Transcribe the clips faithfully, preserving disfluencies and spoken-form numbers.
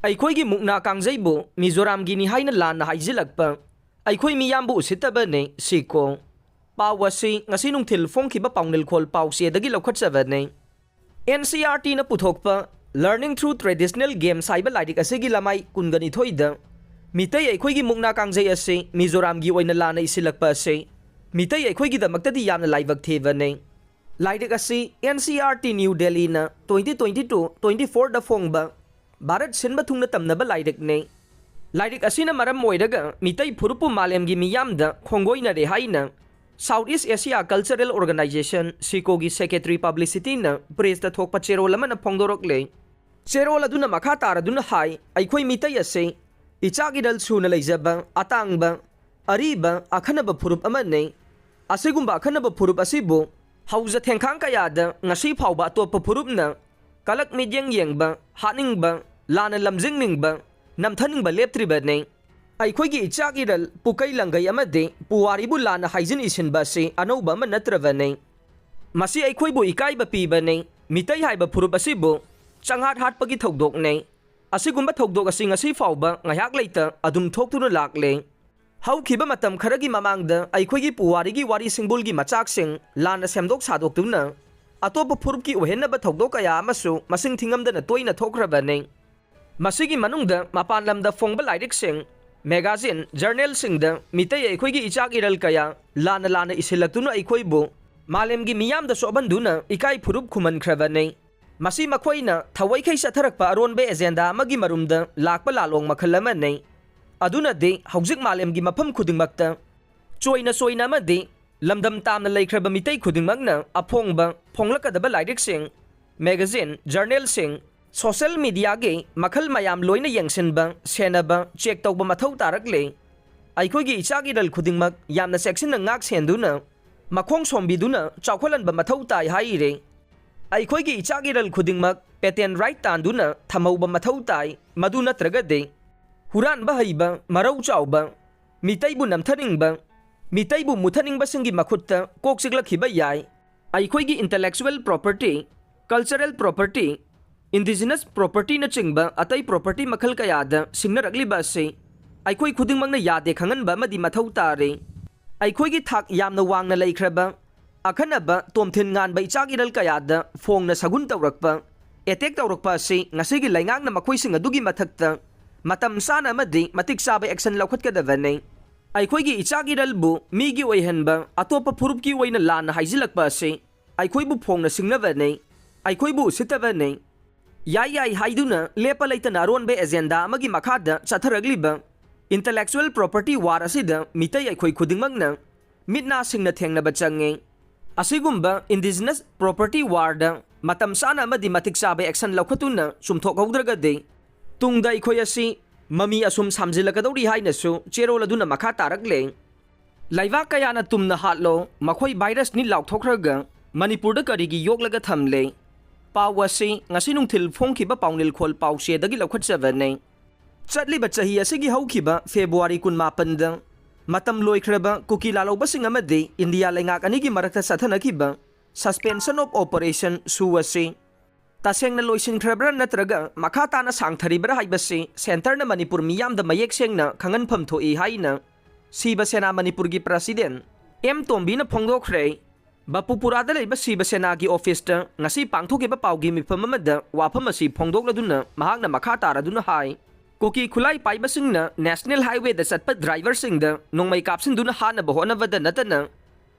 ꯑꯩꯈꯣꯏꯒꯤ ꯃꯨꯛꯅꯥ ꯀꯥꯡꯖꯩꯕꯨ ꯃꯤꯖꯣꯔꯥꯝꯒꯤꯅꯤ ꯍꯥꯏꯅ ꯂꯥꯟꯅ ꯍꯥꯏꯖꯤꯜꯂꯛꯄ ꯑꯩꯈꯣꯏ ꯃꯤꯌꯥꯝꯕꯨ ꯎꯁꯤꯠꯇꯕꯅꯤ ꯁꯤꯀꯣ꯫ ꯄꯥꯎ ꯑꯁꯤ ꯉꯁꯤ ꯅꯨꯡꯊꯤꯜ ꯐꯣꯡꯈꯤꯕ ꯄꯥꯎꯅꯤꯜꯈꯣꯜ ꯄꯥꯎꯆꯦꯗꯒꯤ ꯂꯧꯈꯠꯆꯕꯅꯤ꯫ ꯑꯦꯟ ꯁꯤ ꯏ ꯑꯥꯔ ꯇꯤꯅ ꯄꯨꯊꯣꯛꯄ Learning Through Traditional Games ꯍꯥꯏꯕ ꯂꯥꯏꯔꯤꯛ ꯑꯁꯤꯒꯤ ꯂꯃꯥꯏ ꯀꯨꯟꯒꯅꯤꯊꯣꯏꯗ ꯃꯤꯇꯩ ꯑꯩꯈꯣꯏꯒꯤ ꯃꯨꯛꯅꯥ ꯀꯥꯡꯖꯩ ꯑꯁꯤ ꯃꯤꯖꯣꯔꯥꯝꯒꯤ ꯑꯣꯏꯅ ꯂꯥꯟꯅ ꯏꯁꯤꯜꯂꯛꯄ ꯑꯁꯤ ꯃꯤꯇꯩ ꯑꯩꯈꯣꯏꯒꯤꯗꯃꯛꯇꯗꯤ ꯌꯥꯝꯅ ꯂꯥꯏꯕꯛ ꯊꯤꯕꯅꯤ꯫ ꯂꯥꯏꯔꯤꯛ ꯑꯁꯤ N C E R T New ꯗꯦꯜꯂꯤꯅ twenty twenty two twenty fourꯗ ꯐꯣꯡꯕ ꯚꯥꯔꯠ ꯁꯤꯟꯕ ꯊꯨꯡꯅ ꯇꯝꯅꯕ ꯂꯥꯏꯔꯤꯛꯅꯤ꯫ ꯂꯥꯏꯔꯤꯛ ꯑꯁꯤꯅ ꯃꯔꯝ ꯑꯣꯏꯔꯒ ꯃꯤꯇꯩ ꯐꯨꯔꯨꯞꯄꯨ ꯃꯥꯂꯦꯝꯒꯤ ꯃꯤꯌꯥꯝꯗ ꯈꯣꯡꯒꯣꯏꯅꯔꯦ ꯍꯥꯏꯅ South East Asia Cultural Organization, ꯁꯤꯀꯣꯒꯤ ꯁꯦꯀ꯭ꯔꯦꯇꯔꯤ ꯄꯕ꯭ꯂꯤꯁꯤꯇꯤꯅ ꯄ꯭ꯔꯦꯁꯇ ꯊꯣꯛꯄ ꯆꯦꯔꯣꯜ ꯑꯃꯅ ꯐꯣꯡꯗꯣꯔꯛꯂꯦ꯫ ꯆꯦꯔꯣꯜ ꯑꯗꯨꯅ ꯃꯈꯥ ꯇꯥꯔꯗꯨꯅ ꯍꯥꯏ, ꯑꯩꯈꯣꯏ ꯃꯤꯇꯩ ꯑꯁꯤ ꯏꯆꯥꯛ ꯏꯔꯜ ꯁꯨꯅ ꯂꯩꯖꯕ, ꯑꯇꯥꯡꯕ, ꯑꯔꯤꯕ, ꯑꯈꯟꯅꯕ ꯐꯨꯔꯨꯞ ꯑꯃꯅꯤ꯫ ꯑꯁꯤꯒꯨꯝꯕ ꯑꯈꯟꯅꯕ ꯐꯨꯔꯨꯞ ꯑꯁꯤꯕꯨ ꯍꯧꯖ ꯊꯦꯡꯈꯥꯡ ꯀꯌꯥꯗ ꯉꯁꯤ ꯐꯥꯎꯕ ꯑꯇꯣꯞꯄ ꯐꯨꯔꯨꯞꯅ ꯀꯂꯛ ꯃꯤꯠꯌꯦꯡ ꯌꯦꯡꯕ, ꯍꯥꯠꯅꯤꯡꯕ, ꯂꯥꯟꯅ ꯂꯝꯖꯤꯡꯅꯤꯡꯕ, ꯅꯝꯊꯅꯤꯡꯕ ꯂꯦꯞꯇ꯭ꯔꯤꯕꯅꯤ꯫ ꯑꯩꯈꯣꯏꯒꯤ ꯏꯆꯥꯛ ꯏꯔꯜ, ꯄꯨꯀꯩ ꯂꯪꯒꯩ ꯑꯃꯗꯤ ꯄꯨꯋꯥꯔꯤꯕꯨ ꯂꯥꯟꯅ ꯍꯥꯏꯖꯤꯟ ꯏꯁꯤꯟꯕ ꯑꯁꯤ ꯑꯅꯧꯕ ꯑꯃ ꯅꯠꯇ꯭ꯔꯕꯅꯤ꯫ ꯃꯁꯤ ꯑꯩꯈꯣꯏꯕꯨ ꯏꯀꯥꯏꯕ ꯄꯤꯕꯅꯤ꯫ ꯃꯤꯇꯩ ꯍꯥꯏꯕ ꯐꯨꯔꯨꯞ ꯑꯁꯤꯕꯨ ꯆꯪꯍꯥꯠ ꯍꯥꯠꯄꯒꯤ ꯊꯧꯗꯣꯛꯅꯤ꯫ ꯑꯁꯤꯒꯨꯝꯕ ꯊꯧꯗꯣꯛ ꯑꯁꯤ ꯉꯁꯤ ꯐꯥꯎꯕ ꯉꯥꯏꯍꯥꯛ ꯂꯩꯇ ꯑꯗꯨꯝ ꯊꯣꯛꯇꯨꯅ ꯂꯥꯛꯂꯦ꯫ ꯍꯧꯈꯤꯕ ꯃꯇꯝ ꯈꯔꯒꯤ ꯃꯃꯥꯡꯗ ꯑꯩꯈꯣꯏꯒꯤ ꯄꯨꯋꯥꯔꯤꯒꯤ ꯋꯥꯔꯤ ꯁꯤꯡꯕꯨꯜꯒꯤ ꯃꯆꯥꯛꯁꯤꯡ ꯂꯥꯟꯅ ꯁꯦꯝꯗꯣꯛ ꯁꯥꯗꯣꯛꯇꯨꯅ ꯑꯇꯣꯞꯄ ꯐꯨꯔꯨꯞꯀꯤ ꯑꯣꯏꯍꯟꯅꯕ ꯊꯧꯗꯣꯛ ꯀꯌꯥ ꯑꯃꯁꯨ ꯃꯁꯤꯡ ꯊꯤꯉꯝꯗꯅ ꯇꯣꯏꯅ ꯊꯣꯛꯈ꯭ꯔꯕꯅꯤ꯫ ꯃꯁꯤꯒꯤ ꯃꯅꯨꯡꯗ ꯃꯄꯥꯟ ꯂꯝꯗ ꯐꯣꯡꯕ ꯂꯥꯏꯔꯤꯛꯁꯤꯡ, ꯃꯦꯒꯥꯖꯤꯟ, ꯖꯔꯅꯦꯜꯁꯤꯡꯗ ꯃꯤꯇꯩ ꯑꯩꯈꯣꯏꯒꯤ ꯏꯆꯥꯛ ꯏꯔꯜ ꯀꯌꯥ ꯂꯥꯟꯅ ꯂꯥꯟꯅ ꯏꯁꯤꯜꯂꯛꯇꯨꯅ ꯑꯩꯈꯣꯏꯕꯨ ꯃꯥꯂꯦꯝꯒꯤ ꯃꯤꯌꯥꯝꯗ ꯆꯣꯞꯍꯟꯗꯨꯅ ꯏꯀꯥꯏ ꯐꯨꯔꯨꯞ ꯈꯨꯝꯍꯟꯈ꯭ꯔꯕꯅꯤ꯫ ꯃꯁꯤ ꯃꯈꯣꯏꯅ ꯊꯋꯥꯏꯈꯩ ꯆꯠꯊꯔꯛꯄ ꯑꯔꯣꯟꯕ ꯑꯦꯖꯦꯟꯗꯥ ꯑꯃꯒꯤ ꯃꯔꯨꯝꯗ ꯂꯥꯛꯄ ꯂꯥꯂꯣꯡ ꯃꯈꯜ ꯑꯃꯅꯤ꯫ ꯑꯗꯨꯅꯗꯤ ꯍꯧꯖꯤꯛ ꯃꯥꯂꯦꯝꯒꯤ ꯃꯐꯝ ꯈꯨꯗꯤꯡꯃꯛꯇ ꯆꯣꯏꯅ ꯆꯣꯏꯅ ꯑꯃꯗꯤ ꯂꯝꯗꯝ ꯇꯥꯝꯅ ꯂꯩꯈ꯭ꯔꯕ ꯃꯤꯇꯩ ꯈꯨꯗꯤꯡꯃꯛꯅ ꯑꯐꯣꯡꯕ ꯐꯣꯡꯂꯛꯀꯗꯕ ꯂꯥꯏꯔꯤꯛꯁꯤꯡ, ꯃꯦꯒꯥꯖꯤꯟ, ꯖꯔꯅꯦꯜꯁꯤꯡ, ꯁꯣꯁꯦꯜ ꯃꯤꯗꯤꯌꯥꯒꯤ ꯃꯈꯜ ꯃꯌꯥꯝ ꯂꯣꯏꯅ ꯌꯦꯡꯁꯤꯟꯕ, ꯁꯦꯟꯅꯕ, ꯆꯦꯛ ꯇꯧꯕ ꯃꯊꯧ ꯇꯥꯔꯛꯂꯦ꯫ ꯑꯩꯈꯣꯏꯒꯤ ꯏꯆꯥꯛ ꯏꯔꯜ ꯈꯨꯗꯤꯡꯃꯛ ꯌꯥꯝꯅ ꯆꯦꯛꯁꯤꯟꯅ ꯉꯥꯛ ꯁꯦꯟꯗꯨꯅ ꯃꯈꯣꯡ ꯁꯣꯝꯕꯤꯗꯨꯅ ꯆꯥꯎꯈꯠꯍꯟꯕ ꯃꯊꯧ ꯇꯥꯏ ꯍꯥꯏꯔꯤ꯫ ꯑꯩꯈꯣꯏꯒꯤ ꯏꯆꯥꯛ ꯏꯔꯜ ꯈꯨꯗꯤꯡꯃꯛ ꯄꯦꯇꯦꯟ ꯔꯥꯏꯠ ꯇꯥꯟꯗꯨꯅ ꯊꯝꯍꯧꯕ ꯃꯊꯧ ꯇꯥꯏ, ꯃꯗꯨ ꯅꯠꯇ꯭ꯔꯒꯗꯤ ꯍꯨꯔꯥꯟꯕ ꯍꯩꯕ, ꯃꯔꯧ ꯆꯥꯎꯕ, ꯃꯤꯇꯩꯕꯨ ꯅꯝꯊꯅꯤꯡꯕ, ꯃꯤꯇꯩꯕꯨ ꯃꯨꯊꯠꯅꯤꯡꯕꯁꯤꯡꯒꯤ ꯃꯈꯨꯠꯇ ꯀꯣꯛ ꯆꯤꯛꯂꯛꯈꯤꯕ ꯌꯥꯏ꯫ ꯑꯩꯈꯣꯏꯒꯤ intellectual property, cultural property, indigenous propertyꯅꯆꯤꯡꯕ ꯑꯇꯩ property ꯃꯈꯜ ꯀꯌꯥꯗ ꯁꯤꯡꯅꯔꯛꯂꯤꯕ ꯑꯁꯤ ꯑꯩꯈꯣꯏ ꯈꯨꯗꯤꯡꯃꯛꯅ ꯌꯥꯗꯦ ꯈꯪꯍꯟꯕ ꯑꯃꯗꯤ ꯃꯊꯧ ꯇꯥꯔꯦ꯫ ꯑꯩꯈꯣꯏꯒꯤ ꯊꯥꯛ ꯌꯥꯝꯅ ꯋꯥꯡꯅ ꯂꯩꯈ꯭ꯔꯕ ꯑꯈꯟꯅꯕ ꯇꯣꯝꯊꯤꯟ ꯉꯥꯟꯕ ꯏꯆꯥꯛ ꯏꯔꯜ ꯀꯌꯥꯗ ꯐꯣꯡꯅ ꯁꯒꯨꯟ ꯇꯧꯔꯛꯄ, attack ꯇꯧꯔꯛꯄ ꯑꯁꯤ ꯉꯁꯤꯒꯤ ꯂꯩꯉꯥꯛꯅ ꯃꯈꯣꯏꯁꯤꯡ ꯑꯗꯨꯒꯤ ꯃꯊꯛꯇ ꯃꯇꯝ ꯆꯥꯅ ꯑꯃꯗꯤ ꯃꯇꯤꯛ ꯆꯥꯕ action ꯂꯧꯈꯠꯀꯗꯕꯅꯤ꯫ ꯑꯩꯈꯣꯏꯒꯤ ꯏꯆꯥꯛ ꯏꯔꯜꯕꯨ ꯃꯤꯒꯤ ꯑꯣꯏꯍꯟꯕ, ꯑꯇꯣꯞꯄ ꯐꯨꯔꯨꯞꯀꯤ ꯑꯣꯏꯅ ꯂꯥꯟꯅ ꯍꯥꯏꯖꯤꯜꯂꯛꯄ ꯑꯁꯤ ꯑꯩꯈꯣꯏꯕꯨ ꯐꯣꯡꯅ ꯁꯤꯡꯅꯕꯅꯤ, ꯑꯩꯈꯣꯏꯕꯨ ꯎꯁꯤꯠꯇꯕꯅꯤ꯫ ꯌꯥꯏ ꯌꯥꯏ ꯍꯥꯏꯗꯨꯅ ꯂꯦꯞꯄ ꯂꯩꯇꯅ ꯑꯔꯣꯟꯕ agenda ꯑꯃꯒꯤ ꯃꯈꯥꯗ ꯆꯠꯊꯔꯛꯂꯤꯕ intellectual property war ꯑꯁꯤꯗ ꯃꯤꯇꯩ ꯑꯩꯈꯣꯏ ꯈꯨꯗꯤꯡꯃꯛꯅ ꯃꯤꯠ ꯅꯥ ꯁꯤꯡꯅ ꯊꯦꯡꯅꯕ ꯆꯪꯉꯤ꯫ ꯑꯁꯤꯒꯨꯝꯕ indigenous property warꯗ ꯃꯇꯝ ꯆꯥꯅ ꯑꯃꯗꯤ ꯃꯇꯤꯛ ꯆꯥꯕ action ꯂꯧꯈꯠꯇꯨꯅ ꯆꯨꯝꯊꯣꯛꯍꯧꯗ꯭ꯔꯒꯗꯤ ꯇꯨꯡꯗ ꯑꯩꯈꯣꯏ ꯑꯁꯤ ꯃꯃꯤ ꯑꯁꯨꯝ ꯁꯥꯝꯖꯤꯜꯂꯛꯀꯗꯧꯔꯤ ꯍꯥꯏꯅꯁꯨ ꯆꯦꯔꯣꯜ ꯑꯗꯨꯅ ꯃꯈꯥ ꯇꯥꯔꯛꯂꯦ꯫ ꯂꯩꯕꯥꯛ ꯀꯌꯥꯅ ꯇꯨꯝꯅ ꯍꯥꯠꯂꯣ, ꯃꯈꯣꯏ virusꯅꯤ ꯂꯥꯎꯊꯣꯛꯈ꯭ꯔꯒ ꯃꯅꯤꯄꯨꯔꯗ ꯀꯔꯤꯒꯤ ꯌꯣꯛꯂꯒ ꯊꯝꯂꯦ? ꯄꯥꯎ ꯑꯁꯤ ꯉꯁꯤ ꯅꯨꯡꯊꯤꯜ ꯐꯣꯡꯈꯤꯕ ꯄꯥꯎꯅꯤꯜꯈꯣꯜ ꯄꯥꯎꯆꯦꯗꯒꯤ ꯂꯧꯈꯠꯆꯕꯅꯤ꯫ ꯆꯠꯂꯤꯕ ꯆꯍꯤ ꯑꯁꯤꯒꯤ ꯍꯧꯈꯤꯕ February ꯀꯨꯟꯃꯥꯄꯟꯗ ꯃꯇꯝ ꯂꯣꯏꯈ꯭ꯔꯕ ꯀꯨꯀꯤ ꯂꯥꯂꯧꯕꯁꯤꯡ ꯑꯃꯗꯤ ꯏꯟꯗꯤꯌꯥ ꯂꯩꯉꯥꯛ ꯑꯅꯤꯒꯤ ꯃꯔꯛꯇ ꯆꯠꯊꯅꯈꯤꯕ suspension of operation ꯁꯨ ꯑꯁꯤ ꯇꯁꯦꯡꯅ ꯂꯣꯏꯁꯤꯟꯈ꯭ꯔꯕ꯭ꯔꯥ ꯅꯠꯇ꯭ꯔꯒ ꯃꯈꯥ ꯇꯥꯅ ꯁꯥꯡꯊꯔꯤꯕ꯭ꯔꯥ ꯍꯥꯏꯕꯁꯤ centreꯅ ꯃꯅꯤꯄꯨꯔ ꯃꯤꯌꯥꯝꯗ ꯃꯌꯦꯛ ꯁꯦꯡꯅ ꯈꯪꯍꯟꯐꯝ ꯊꯣꯛꯏ ꯍꯥꯏꯅ ꯁꯤꯕ ꯁꯦꯅꯥ ꯃꯅꯤꯄꯨꯔꯒꯤ president ꯑꯦꯝ ꯇꯣꯝꯕꯤꯅ ꯐꯣꯡꯗꯣꯛꯈ꯭ꯔꯦ꯫ ꯕꯄꯨꯄꯨꯔꯥꯗ ꯂꯩꯕ ꯁꯤꯕ ꯁꯦꯅꯥꯒꯤ officeꯇ ꯉꯁꯤ ꯄꯥꯡꯊꯣꯛꯈꯤꯕ ꯄꯥꯎꯒꯤ ꯃꯤꯐꯝ ꯑꯃꯗ ꯋꯥꯐꯝ ꯑꯁꯤ ꯐꯣꯡꯗꯣꯛꯂꯗꯨꯅ ꯃꯍꯥꯛꯅ ꯃꯈꯥ ꯇꯥꯔꯗꯨꯅ ꯍꯥꯏ, ꯀꯨꯀꯤ ꯈꯨꯠꯂꯥꯏ ꯄꯥꯏꯕꯁꯤꯡꯅ national highwayꯗ ꯆꯠꯄ driverꯁꯤꯡꯗ ꯅꯣꯡꯃꯩ ꯀꯥꯞꯁꯤꯟꯗꯨꯅ ꯍꯥꯠꯅꯕ ꯍꯣꯠꯅꯕꯗ ꯅꯠꯇꯅ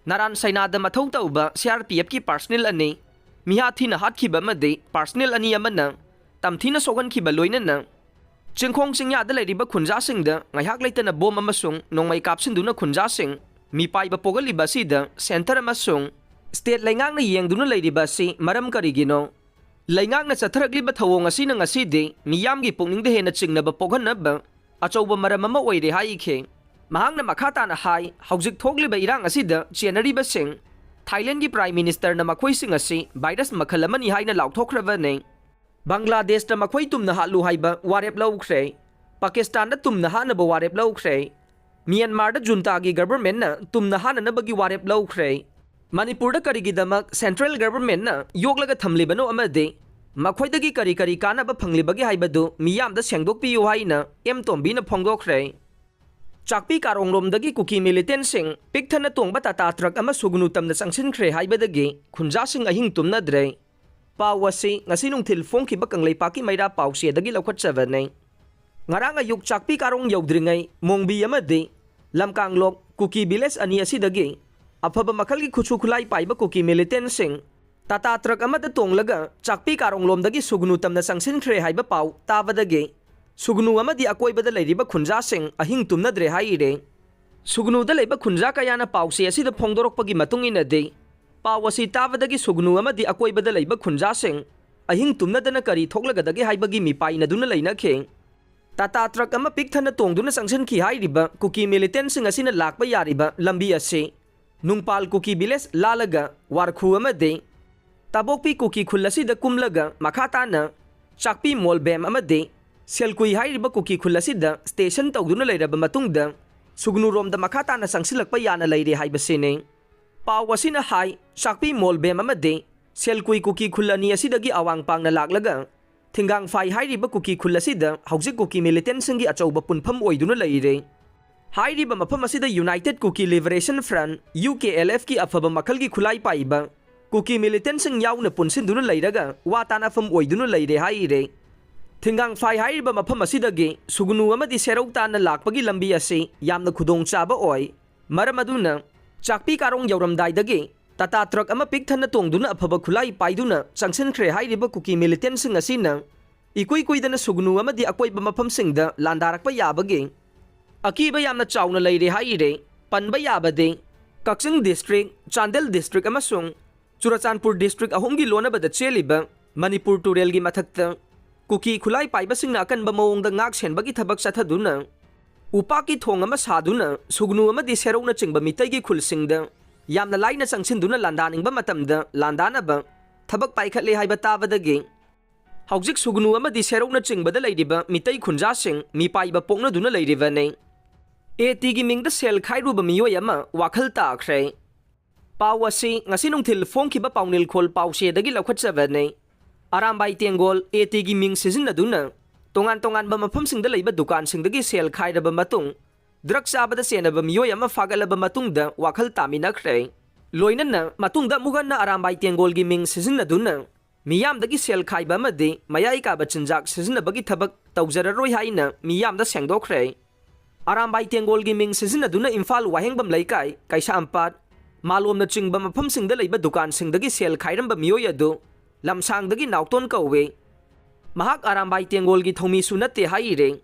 ꯅꯔꯥꯟ ꯁꯩꯅꯥꯗ ꯃꯊꯧ ꯇꯧꯕ CRPFꯀꯤ personnel ꯑꯅꯤ ꯃꯤꯍꯥ ꯊꯤꯅ ꯍꯥꯠꯈꯤꯕ ꯑꯃꯗꯤ personnel ꯑꯅꯤ ꯑꯃꯅ ꯇꯝꯊꯤꯅ ꯁꯣꯛꯍꯟꯈꯤꯕ ꯂꯣꯏꯅꯅ ꯆꯤꯡꯈꯣꯡ ꯆꯤꯡꯌꯥꯗ ꯂꯩꯔꯤꯕ ꯈꯨꯟꯖꯥꯁꯤꯡꯗ ꯉꯥꯏꯍꯥꯛ ꯂꯩꯇꯅ bomb ꯑꯃꯁꯨꯡ ꯅꯣꯡꯃꯩ ꯀꯥꯞꯁꯤꯟꯗꯨꯅ ꯈꯨꯟꯖꯥꯁꯤꯡ ꯃꯤꯄꯥꯏꯕ ꯄꯣꯛꯍꯜꯂꯤꯕ ꯑꯁꯤꯗ centre ꯑꯃꯁꯨꯡ state ꯂꯩꯉꯥꯛꯅ ꯌꯦꯡꯗꯨꯅ ꯂꯩꯔꯤꯕ ꯑꯁꯤ ꯃꯔꯝ ꯀꯔꯤꯒꯤꯅꯣ? ꯂꯩꯉꯥꯛꯅ ꯆꯠꯊꯔꯛꯂꯤꯕ ꯊꯧꯑꯣꯡ ꯑꯁꯤꯅ ꯉꯁꯤꯗꯤ ꯃꯤꯌꯥꯝꯒꯤ ꯄꯨꯛꯅꯤꯡꯗ ꯍꯦꯟꯅ ꯆꯤꯡꯅꯕ ꯄꯣꯛꯍꯟꯅꯕ ꯑꯆꯧꯕ ꯃꯔꯝ ꯑꯃ ꯑꯣꯏꯔꯦ ꯍꯥꯏꯈꯤ꯫ ꯃꯍꯥꯛꯅ ꯃꯈꯥ ꯇꯥꯅ ꯍꯥꯏ, ꯍꯧꯖꯤꯛ ꯊꯣꯛꯂꯤꯕ ꯏꯔꯥꯡ ꯑꯁꯤꯗ ꯆꯦꯟꯅꯔꯤꯕꯁꯤꯡ ꯊꯥꯏꯂꯦꯟꯒꯤ Prime Ministerꯅ ꯃꯈꯣꯏꯁꯤꯡ ꯑꯁꯤ virus ꯃꯈꯜ ꯑꯃꯅꯤ ꯍꯥꯏꯅ ꯂꯥꯎꯊꯣꯛꯈ꯭ꯔꯕꯅꯤ꯫ ꯕꯪꯒ꯭ꯂꯥꯗꯦꯁꯇ ꯃꯈꯣꯏ ꯇꯨꯝꯅ ꯍꯥꯠꯂꯨ ꯍꯥꯏꯕ ꯋꯥꯔꯦꯞ ꯂꯧꯈ꯭ꯔꯦ꯫ ꯄꯥꯀꯤꯁꯇꯥꯟꯗ ꯇꯨꯝꯅ ꯍꯥꯠꯅꯕ ꯋꯥꯔꯦꯞ ꯂꯧꯈ꯭ꯔꯦ꯫ ꯃ꯭ꯌꯥꯟꯃꯥꯔꯗ ꯖꯨꯟꯇꯥꯒꯤ governmentꯅ ꯇꯨꯝꯅ ꯍꯥꯠꯅꯅꯕꯒꯤ ꯋꯥꯔꯦꯞ ꯂꯧꯈ꯭ꯔꯦ꯫ ꯃꯅꯤꯄꯨꯔꯗ ꯀꯔꯤꯒꯤꯗꯃꯛ central governmentꯅ ꯌꯣꯛꯂꯒ ꯊꯝꯂꯤꯕꯅꯣ ꯑꯃꯗꯤ ꯃꯈꯣꯏꯗꯒꯤ ꯀꯔꯤ ꯀꯔꯤ ꯀꯥꯟꯅꯕ ꯐꯪꯂꯤꯕꯒꯦ ꯍꯥꯏꯕꯗꯨ ꯃꯤꯌꯥꯝꯗ ꯁꯦꯡꯗꯣꯛꯄꯤꯌꯨ ꯍꯥꯏꯅ ꯑꯦꯝ ꯇꯣꯝꯕꯤꯅ ꯐꯣꯡꯗꯣꯛꯈ꯭ꯔꯦ꯫ ꯆꯥꯛꯄꯤ ꯀꯥꯔꯣꯡꯂꯣꯝꯗꯒꯤ ꯀꯨꯀꯤ ꯃꯤꯂꯤꯇꯦꯟꯁꯤꯡ ꯄꯤꯛ ꯊꯟꯅ ꯇꯣꯡꯕ ꯇꯥꯇꯥ ꯇ꯭ꯔꯛ ꯑꯃ ꯁꯨꯒꯅꯨ ꯇꯝꯅ ꯆꯪꯁꯤꯟꯈ꯭ꯔꯦ ꯍꯥꯏꯕꯗꯒꯤ ꯈꯨꯟꯖꯥꯁꯤꯡ ꯑꯍꯤꯡ ꯇꯨꯝꯅꯗ꯭ꯔꯦ꯫ ꯄꯥꯎ ꯑꯁꯤ ꯉꯁꯤ ꯅꯨꯡꯊꯤꯜ ꯐꯣꯡꯈꯤꯕ ꯀꯪꯂꯩꯄꯥꯛꯀꯤ ꯃꯩꯔꯥ ꯄꯥꯎꯆꯦꯗꯒꯤ ꯂꯧꯈꯠꯆꯕꯅꯤ꯫ ꯉꯔꯥꯡ ꯑꯌꯨꯛ ꯆꯥꯛꯄꯤ ꯀꯥꯔꯣꯡ ꯌꯧꯗ꯭ꯔꯤꯉꯩ ꯃꯣꯡꯕꯤ ꯑꯃꯗꯤ ꯂꯝꯀꯥꯡꯂꯣꯛ ꯀꯨꯀꯤ ꯚꯤꯂꯦꯖ ꯑꯅꯤ ꯑꯁꯤꯗꯒꯤ ꯑꯐꯕ ꯃꯈꯜꯒꯤ ꯈꯨꯠꯁꯨ ꯈꯨꯠꯂꯥꯏ ꯄꯥꯏꯕ ꯀꯨꯀꯤ ꯃꯤꯂꯤꯇꯦꯟꯁꯤꯡ ꯇꯥꯇꯥ ꯇ꯭ꯔꯛ ꯑꯃꯗ ꯇꯣꯡꯂꯒ ꯆꯥꯛꯄꯤ ꯀꯥꯔꯣꯡꯂꯣꯝꯗꯒꯤ ꯁꯨꯒꯅꯨ ꯇꯝꯅ ꯆꯪꯁꯤꯟꯈ꯭ꯔꯦ ꯍꯥꯏꯕ ꯄꯥꯎ ꯇꯥꯕꯗꯒꯤ ꯁꯨꯒꯅꯨ ꯑꯃꯗꯤ ꯑꯀꯣꯏꯕꯗ ꯂꯩꯔꯤꯕ ꯈꯨꯟꯖꯥꯁꯤꯡ ꯑꯍꯤꯡ ꯇꯨꯝꯅꯗ꯭ꯔꯦ ꯍꯥꯏꯔꯦ꯫ ꯁꯨꯒꯅꯨꯗ ꯂꯩꯕ ꯈꯨꯟꯖꯥ ꯀꯌꯥꯅ ꯄꯥꯎꯆꯦ ꯑꯁꯤꯗ ꯐꯣꯡꯗꯣꯔꯛꯄꯒꯤ ꯃꯇꯨꯡ ꯏꯟꯅꯗꯤ, ꯄꯥꯎ ꯑꯁꯤ ꯇꯥꯕꯗꯒꯤ ꯁꯨꯒꯅꯨ ꯑꯃꯗꯤ ꯑꯀꯣꯏꯕꯗ ꯂꯩꯕ ꯈꯨꯟꯖꯥꯁꯤꯡ ꯑꯍꯤꯡ ꯇꯨꯝꯅꯗꯅ ꯀꯔꯤ ꯊꯣꯛꯂꯒꯗꯒꯦ ꯍꯥꯏꯕꯒꯤ ꯃꯤꯄꯥꯏꯅꯗꯨꯅ ꯂꯩꯅꯈꯤ꯫ ꯇꯥꯇꯥ ꯇ꯭ꯔꯛ ꯑꯃ ꯄꯤꯛ ꯊꯟꯅ ꯇꯣꯡꯗꯨꯅ ꯆꯪꯁꯤꯟꯈꯤ ꯍꯥꯏꯔꯤꯕ ꯀꯨꯀꯤ ꯃꯤꯂꯤꯇꯦꯟꯁꯤꯡ ꯑꯁꯤꯅ ꯂꯥꯛꯄ ꯌꯥꯔꯤꯕ ꯂꯝꯕꯤ ꯑꯁꯤ ꯅꯨꯡꯄꯥꯜ ꯀꯨꯀꯤ ꯚꯤꯂꯦꯖ ꯂꯥꯜꯂꯒ ꯋꯥꯔꯈꯨ ꯑꯃꯗꯤ ꯇꯥꯕꯣꯛꯄꯤ ꯀꯨꯀꯤ ꯈꯨꯜ ꯑꯁꯤꯗ ꯀꯨꯝꯂꯒ ꯃꯈꯥ ꯇꯥꯅ ꯆꯥꯛꯄꯤ ꯃꯣꯜꯕꯦꯝ ꯑꯃꯗꯤ ꯁꯦꯜꯀꯨꯏ ꯍꯥꯏꯔꯤꯕ ꯀꯨꯀꯤ ꯈꯨꯜ ꯑꯁꯤꯗ ꯁ꯭ꯇꯦꯁꯟ ꯇꯧꯗꯨꯅ ꯂꯩꯔꯕ ꯃꯇꯨꯡꯗ ꯁꯨꯒꯅꯨꯔꯣꯝꯗ ꯃꯈꯥ ꯇꯥꯅ ꯆꯪꯁꯤꯜꯂꯛꯄ ꯌꯥꯅ ꯂꯩꯔꯦ ꯍꯥꯏꯕꯁꯤꯅꯤ꯫ ꯄꯥꯎ ꯑꯁꯤꯅ ꯍꯥꯏ, ꯆꯥꯛꯄꯤ ꯃꯣꯜꯕꯦꯝ ꯑꯃꯗꯤ ꯁꯦꯜꯀꯨꯏ ꯀꯨꯀꯤ ꯈꯨꯜ ꯑꯅꯤ ꯑꯁꯤꯗꯒꯤ ꯑꯋꯥꯡ ꯄꯥꯡꯅ ꯂꯥꯛꯂꯒ ꯊꯤꯡꯒꯥꯡꯐꯥꯏ ꯍꯥꯏꯔꯤꯕ ꯀꯨꯀꯤ ꯈꯨꯜ ꯑꯁꯤꯗ ꯍꯧꯖꯤꯛ ꯀꯨꯀꯤ ꯃꯤꯂꯤꯇꯦꯟꯁꯤꯡꯒꯤ ꯑꯆꯧꯕ ꯄꯨꯟꯐꯝ ꯑꯣꯏꯗꯨꯅ ꯂꯩꯔꯦ꯫ ꯍꯥꯏꯔꯤꯕ ꯃꯐꯝ ꯑꯁꯤꯗ United Kuki Liberation Front, U K L ꯑꯦꯐꯀꯤ ꯑꯐꯕ ꯃꯈꯜꯒꯤ ꯈꯨꯠꯂꯥꯏ ꯄꯥꯏꯕ ꯀꯨꯀꯤ ꯃꯤꯂꯤꯇꯦꯟꯁꯤꯡ ꯌꯥꯎꯅ ꯄꯨꯟꯁꯤꯟꯗꯨꯅ ꯂꯩꯔꯒ ꯋꯥ ꯇꯥꯅꯐꯝ ꯑꯣꯏꯗꯨꯅ ꯂꯩꯔꯦ ꯍꯥꯏꯔꯦ꯫ ꯊꯤꯡꯒꯥꯡꯐꯥꯏ ꯍꯥꯏꯔꯤꯕ ꯃꯐꯝ ꯑꯁꯤꯗꯒꯤ ꯁꯨꯒꯅꯨ ꯑꯃꯗꯤ ꯁꯦꯔꯧ ꯇꯥꯟꯅ ꯂꯥꯛꯄꯒꯤ ꯂꯝꯕꯤ ꯑꯁꯤ ꯌꯥꯝꯅ ꯈꯨꯗꯣꯡꯆꯥꯕ ꯑꯣꯏ꯫ ꯃꯔꯝ ꯑꯗꯨꯅ ꯆꯥꯛꯄꯤ ꯀꯥꯔꯣꯡ ꯌꯧꯔꯝꯗꯥꯏꯗꯒꯤ ꯇꯥꯇꯥ ꯇ꯭ꯔꯛ ꯑꯃ ꯄꯤꯛ ꯊꯟꯅ ꯇꯣꯡꯗꯨꯅ ꯑꯐꯕ ꯈꯨꯠꯂꯥꯏ ꯄꯥꯏꯗꯨꯅ ꯆꯪꯁꯤꯟꯈ꯭ꯔꯦ ꯍꯥꯏꯔꯤꯕ ꯀꯨꯀꯤ ꯃꯤꯂꯤꯇꯦꯟꯁꯤꯡ ꯑꯁꯤꯅ ꯏꯀꯨꯏ ꯀꯨꯏꯗꯅ ꯁꯨꯒꯅꯨ ꯑꯃꯗꯤ ꯑꯀꯣꯏꯕ ꯃꯐꯝꯁꯤꯡꯗ ꯂꯥꯟꯗꯥꯔꯛꯄ ꯌꯥꯕꯒꯤ ꯑꯀꯤꯕ ꯌꯥꯝꯅ ꯆꯥꯎꯅ ꯂꯩꯔꯦ ꯍꯥꯏꯔꯦ꯫ ꯄꯟꯕ ꯌꯥꯕꯗꯤ ꯀꯛꯆꯤꯡ ꯗꯤꯁꯇ꯭ꯔꯤꯛ, ꯆꯥꯟꯗꯦꯜ ꯗꯤꯁꯇ꯭ꯔꯤꯛ ꯑꯃꯁꯨꯡ ꯆꯨꯔꯆꯥꯟꯄꯨꯔ ꯗꯤꯁꯇ꯭ꯔꯤꯛ ꯑꯍꯨꯝꯒꯤ ꯂꯣꯟꯅꯕꯗ ꯆꯦꯜꯂꯤꯕ ꯃꯅꯤꯄꯨꯔ ꯇꯨꯔꯦꯜꯒꯤ ꯃꯊꯛꯇ ꯀꯨꯀꯤ ꯈꯨꯠꯂꯥꯏ ꯄꯥꯏꯕꯁꯤꯡꯅ ꯑꯀꯟꯕ ꯃꯑꯣꯡꯗ ꯉꯥꯛ ꯁꯦꯟꯕꯒꯤ ꯊꯕꯛ ꯆꯠꯊꯗꯨꯅ ꯎꯄꯥꯛꯀꯤ ꯊꯣꯡ ꯑꯃ ꯁꯥꯗꯨꯅ ꯁꯨꯒꯅꯨ ꯑꯃꯗꯤ ꯁꯦꯔꯧꯅꯆꯤꯡꯕ ꯃꯤꯇꯩꯒꯤ ꯈꯨꯜꯁꯤꯡꯗ ꯌꯥꯝꯅ ꯂꯥꯏꯅ ꯆꯪꯁꯤꯟꯗꯨꯅ ꯂꯥꯟꯗꯥꯅꯤꯡꯕ ꯃꯇꯝꯗ ꯂꯥꯟꯗꯥꯅꯕ ꯊꯕꯛ ꯄꯥꯏꯈꯠꯂꯦ ꯍꯥꯏꯕ ꯇꯥꯕꯗꯒꯤ ꯍꯧꯖꯤꯛ ꯁꯨꯒꯅꯨ ꯑꯃꯗꯤ ꯁꯦꯔꯧꯅꯆꯤꯡꯕꯗ ꯂꯩꯔꯤꯕ ꯃꯤꯇꯩ ꯈꯨꯟꯖꯥꯁꯤꯡ ꯃꯤꯄꯥꯏꯕ ꯄꯣꯛꯅꯗꯨꯅ ꯂꯩꯔꯤꯕꯅꯤ꯫ ꯑꯦ ꯇꯤꯒꯤ ꯃꯤꯡꯗ ꯁꯦꯜ ꯈꯥꯏꯔꯨꯕ ꯃꯤꯑꯣꯏ ꯑꯃ ꯋꯥꯈꯜ ꯇꯥꯈ꯭ꯔꯦ꯫ ꯄꯥꯎ ꯑꯁꯤ ꯉꯁꯤ ꯅꯨꯡꯊꯤꯜ ꯐꯣꯡꯈꯤꯕ ꯄꯥꯎꯅꯤꯜꯈꯣꯜ ꯄꯥꯎꯆꯦꯗꯒꯤ ꯂꯧꯈꯠꯆꯕꯅꯤ꯫ ꯑꯔꯥꯝꯕꯥꯏ ꯇꯦꯡꯒꯣꯜ, ꯑꯦ ꯇꯤꯒꯤ ꯃꯤꯡ ꯁꯤꯖꯤꯟꯅꯗꯨꯅ ꯇꯣꯉꯥꯟ ꯇꯣꯉꯥꯟꯕ ꯃꯐꯝꯁꯤꯡꯗ ꯂꯩꯕ ꯗꯨꯀꯥꯟꯁꯤꯡꯗꯒꯤ ꯁꯦꯜ ꯈꯥꯏꯔꯕ ꯃꯇꯨꯡ, ꯗ꯭ꯔꯒ ꯆꯥꯕꯗ ꯆꯦꯟꯅꯕ ꯃꯤꯑꯣꯏ ꯑꯃ ꯐꯥꯒꯠꯂꯕ ꯃꯇꯨꯡꯗ ꯋꯥꯈꯜ ꯇꯥꯃꯤꯟꯅꯈ꯭ꯔꯦ꯫ ꯂꯣꯏꯅꯅ ꯃꯇꯨꯡꯗ ꯑꯃꯨꯛ ꯍꯟꯅ ꯑꯔꯥꯝꯕꯥꯏ ꯇꯦꯡꯒꯣꯜꯒꯤ ꯃꯤꯡ ꯁꯤꯖꯤꯟꯅꯗꯨꯅ ꯃꯤꯌꯥꯝꯗꯒꯤ ꯁꯦꯜ ꯈꯥꯏꯕ ꯑꯃꯗꯤ ꯃꯌꯥꯏ ꯀꯥꯕ ꯆꯤꯟꯖꯥꯛ ꯁꯤꯖꯤꯟꯅꯕꯒꯤ ꯊꯕꯛ ꯇꯧꯖꯔꯔꯣꯏ ꯍꯥꯏꯅ ꯃꯤꯌꯥꯝꯗ ꯁꯦꯡꯗꯣꯛꯈ꯭ꯔꯦ꯫ ꯑꯔꯥꯝꯕꯥꯏ ꯇꯦꯡꯒꯣꯜꯒꯤ ꯃꯤꯡ ꯁꯤꯖꯤꯟꯅꯗꯨꯅ ꯏꯝꯐꯥꯜ ꯋꯥꯍꯦꯡꯕꯝ ꯂꯩꯀꯥꯏ, ꯀꯩꯁꯥꯝꯄꯥꯠ, ꯃꯥꯂꯣꯝꯅꯆꯤꯡꯕ ꯃꯐꯝꯁꯤꯡꯗ ꯂꯩꯕ ꯗꯨꯀꯥꯟꯁꯤꯡꯗꯒꯤ ꯁꯦꯜ ꯈꯥꯏꯔꯝꯕ ꯃꯤꯑꯣꯏ ꯑꯗꯨ ꯂꯝꯁꯥꯡꯗꯒꯤ ꯅꯥꯎꯇꯣꯟ ꯀꯧꯏ꯫ ꯃꯍꯥꯛ ꯑꯔꯥꯝꯕꯥꯏ ꯇꯦꯡꯒꯣꯜꯒꯤ ꯊꯧꯃꯤꯁꯨ ꯅꯠꯇꯦ ꯍꯥꯏꯔꯦ꯫